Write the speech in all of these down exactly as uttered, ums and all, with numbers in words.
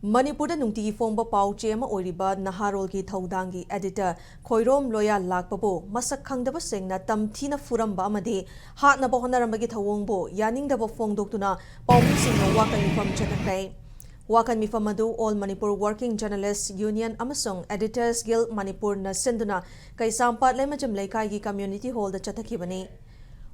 ꯃꯅꯤꯄꯨꯔꯗ ꯅꯨꯡꯇꯤꯒꯤ ꯐꯣꯡꯕ ꯄꯥꯎ ꯆꯦ ꯑꯃ ꯑꯣꯏꯔꯤꯕ ꯅꯍꯥꯔꯣꯜꯒꯤ ꯊꯧꯗꯥꯡꯒꯤ editor ꯈꯣꯏꯔꯣꯝ ꯂꯣꯌꯥ ꯂꯥꯛꯄꯕꯨ ꯃꯁꯛ ꯈꯪꯗꯕꯁꯤꯡꯅ ꯇꯝꯊꯤꯅ ꯐꯨꯔꯝꯕ ꯑꯃꯗꯤ ꯍꯥꯠꯅꯕ ꯍꯣꯠꯅꯔꯝꯕꯒꯤ ꯊꯧꯑꯣꯡꯕꯨ ꯌꯥꯅꯤꯡꯗꯕ ꯐꯣꯡꯗꯣꯛꯇꯨꯅ ꯄꯥꯎꯃꯤꯁꯤꯡꯅ ꯋꯥꯀꯠ ꯃꯤꯐꯝ ꯆꯠꯊꯈ꯭ꯔꯦ꯫ ꯋꯥꯀꯠ ꯃꯤꯐꯝ ꯑꯗꯨ All Manipur Working Journalists Union ꯑꯃꯁꯨꯡ Editors Guild ꯃꯅꯤꯄꯨꯔꯅ ꯁꯤꯟꯗꯨꯅ ꯀꯩꯁꯥꯝꯄꯥꯠ ꯂꯩꯃꯖꯝ ꯂꯩꯀꯥꯏꯒꯤ community hall ꯗ ꯆꯠꯊꯈꯤꯕꯅꯤ꯫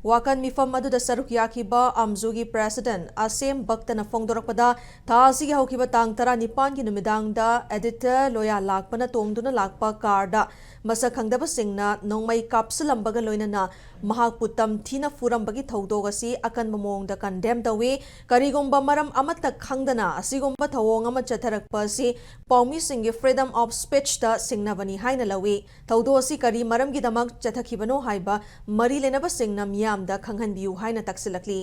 ꯋꯥꯀꯠ ꯃꯤꯐꯝ ꯑꯗꯨꯗ ꯁꯔꯨꯛ ꯌꯥꯈꯤꯕ ꯑꯝꯖꯨꯒꯤ president ꯑꯁꯦꯝ ꯚꯛꯇꯅ ꯐꯣꯡꯗꯣꯔꯛꯄꯗ, ꯊꯥ ꯑꯁꯤꯒꯤ ꯍꯧꯈꯤꯕ ꯇꯥꯡ ꯇꯔꯥꯅꯤꯄꯥꯟꯒꯤ ꯅꯨꯃꯤꯗꯥꯡꯗ editor ꯂꯣꯌꯥ ꯂꯥꯛꯄꯅ ꯇꯣꯡꯗꯨꯅ ꯂꯥꯛꯄ car ꯗ ꯃꯁꯛ ꯈꯪꯗꯕꯁꯤꯡꯅ ꯅꯣꯡꯃꯩ ꯀꯥꯞꯁꯤꯜꯂꯝꯕꯒ ꯂꯣꯏꯅꯅ ꯃꯍꯥꯛꯄꯨ ꯇꯝꯊꯤꯅ ꯐꯨꯔꯝꯕꯒꯤ ꯊꯧꯗꯣꯛ ꯑꯁꯤ ꯑꯀꯟꯕ ꯃꯑꯣꯡꯗ condemn ꯇꯧꯏ꯫ ꯀꯔꯤꯒꯨꯝꯕ ꯃꯔꯝ ꯑꯃꯠꯇ ꯈꯪꯗꯅ ꯑꯁꯤꯒꯨꯝꯕ ꯊꯧꯑꯣꯡ ꯑꯃ ꯆꯠꯊꯔꯛꯄ ꯑꯁꯤ ꯄꯥꯎꯃꯤꯁꯤꯡꯒꯤ freedom of speech ꯇ ꯁꯤꯡꯅꯕꯅꯤ ꯍꯥꯏꯅ ꯂꯧꯏ꯫ ꯊꯧꯗꯣꯛ ꯑꯁꯤ ꯀꯔꯤ ꯃꯔꯝꯒꯤꯗꯃꯛ ꯆꯠꯊꯈꯤꯕꯅꯣ ꯍꯥꯏꯕ ꯃꯔꯤ ꯂꯩꯅꯕꯁꯤꯡꯅ ꯃꯤꯌꯥꯝꯗ ꯈꯪꯍꯟꯕꯤꯌꯨ ꯍꯥꯏꯅ ꯇꯛꯁꯤꯜꯂꯛꯂꯤ꯫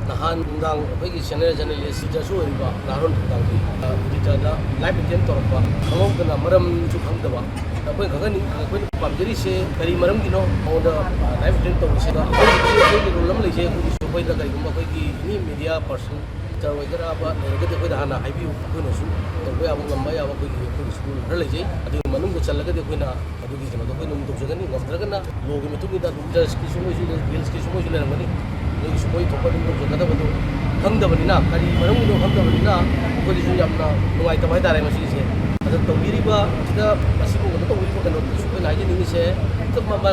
ꯅꯍꯥꯟ ꯅꯨꯡꯗꯥꯡ ꯑꯩꯈꯣꯏꯒꯤ senior journalist editor ꯁꯨ ꯑꯣꯏꯔꯤꯕ ꯅꯍꯥꯔꯣꯟ ꯊꯧꯗꯥꯡꯒꯤ editor ꯗ live attend ꯇꯧꯔꯛꯄ, ꯈꯪꯍꯧꯗꯅ ꯃꯔꯝꯁꯨ ꯈꯪꯗꯕ꯫ ꯑꯩꯈꯣꯏꯅ ꯈꯪꯍꯟꯅꯤꯡ-, ꯑꯩꯈꯣꯏꯅ ꯄꯥꯝꯖꯔꯤꯁꯦ ꯀꯔꯤ ꯃꯔꯝꯒꯤꯅꯣ ꯃꯉꯣꯟꯗ live attend ꯇꯧꯔꯤꯁꯤꯗ? ꯑꯩꯈꯣꯏꯒꯤ rule ꯑꯃ ꯂꯩꯖꯩ, ꯑꯩꯈꯣꯏꯒꯤꯁꯨ꯫ ꯑꯩꯈꯣꯏꯗ ꯀꯔꯤꯒꯨꯝꯕ ꯑꯩꯈꯣꯏꯒꯤ any media person ꯇꯧꯔꯣꯏꯗꯕ ꯂꯩꯔꯒꯗꯤ ꯑꯩꯈꯣꯏꯗ ꯍꯥꯟꯅ ꯍꯥꯏꯕꯤꯌꯨ, ꯑꯩꯈꯣꯏꯅꯁꯨ ꯇꯧꯕ ꯌꯥꯕ ꯉꯝꯕ ꯌꯥꯕ ꯑꯩꯈꯣꯏꯒꯤ, ꯑꯩꯈꯣꯏꯒꯤꯁꯨ rule ꯈꯔ ꯂꯩꯖꯩ꯫ ꯑꯗꯨꯒꯤ ꯃꯅꯨꯡꯗ ꯆꯜꯂꯒꯗꯤ ꯑꯩꯈꯣꯏꯅ ꯑꯗꯨꯒꯤ ꯀꯩꯅꯣꯗꯣ ꯑꯩꯈꯣꯏ ꯑꯗꯨꯝ ꯇꯧꯖꯒꯅꯤ꯫ ꯉꯝꯗ꯭ꯔꯒꯅ law ꯒꯤ ꯃꯇꯨꯡ ꯏꯟꯅ ꯑꯗꯨꯝ editors ꯀꯤꯁꯨ ꯃꯣꯏꯁꯨ, guilds ꯀꯤꯁꯨ ꯃꯣꯏꯁꯨ ꯂꯩꯔꯝꯒꯅꯤ꯫ ꯃꯣꯏꯒꯤꯁꯨ ꯃꯣꯏ ꯊꯣꯛꯄ ꯑꯗꯨꯝ ꯇꯧꯖꯒꯗꯕꯗꯣ ꯈꯪꯗꯕꯅꯤꯅ, ꯀꯔꯤ ꯃꯔꯝꯒꯤꯅꯣ ꯈꯪꯗꯕꯅꯤꯅ ꯑꯩꯈꯣꯏꯗꯁꯨ ꯌꯥꯝꯅ ꯅꯨꯡꯉꯥꯏꯇꯕ ꯍꯥꯏꯇꯥꯔꯦ ꯃꯁꯤꯒꯤꯁꯦ꯫ ꯑꯗ ꯇꯧꯕꯤꯔꯤꯕ ꯁꯤꯗ ꯃꯁꯤꯕꯨ ꯀꯩꯅꯣ ꯇꯧꯕꯤꯔꯤꯕ ꯀꯩꯅꯣꯗꯨꯁꯨ ꯑꯩꯈꯣꯏꯅ ꯍꯥꯏꯖꯅꯤꯡꯉꯤꯁꯦ,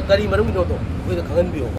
ꯀꯔꯤ ꯃꯔꯝꯒꯤꯅꯣꯗꯣ ꯑꯩꯈꯣꯏꯗ ꯈꯪꯍꯟꯕꯤꯌꯣ꯫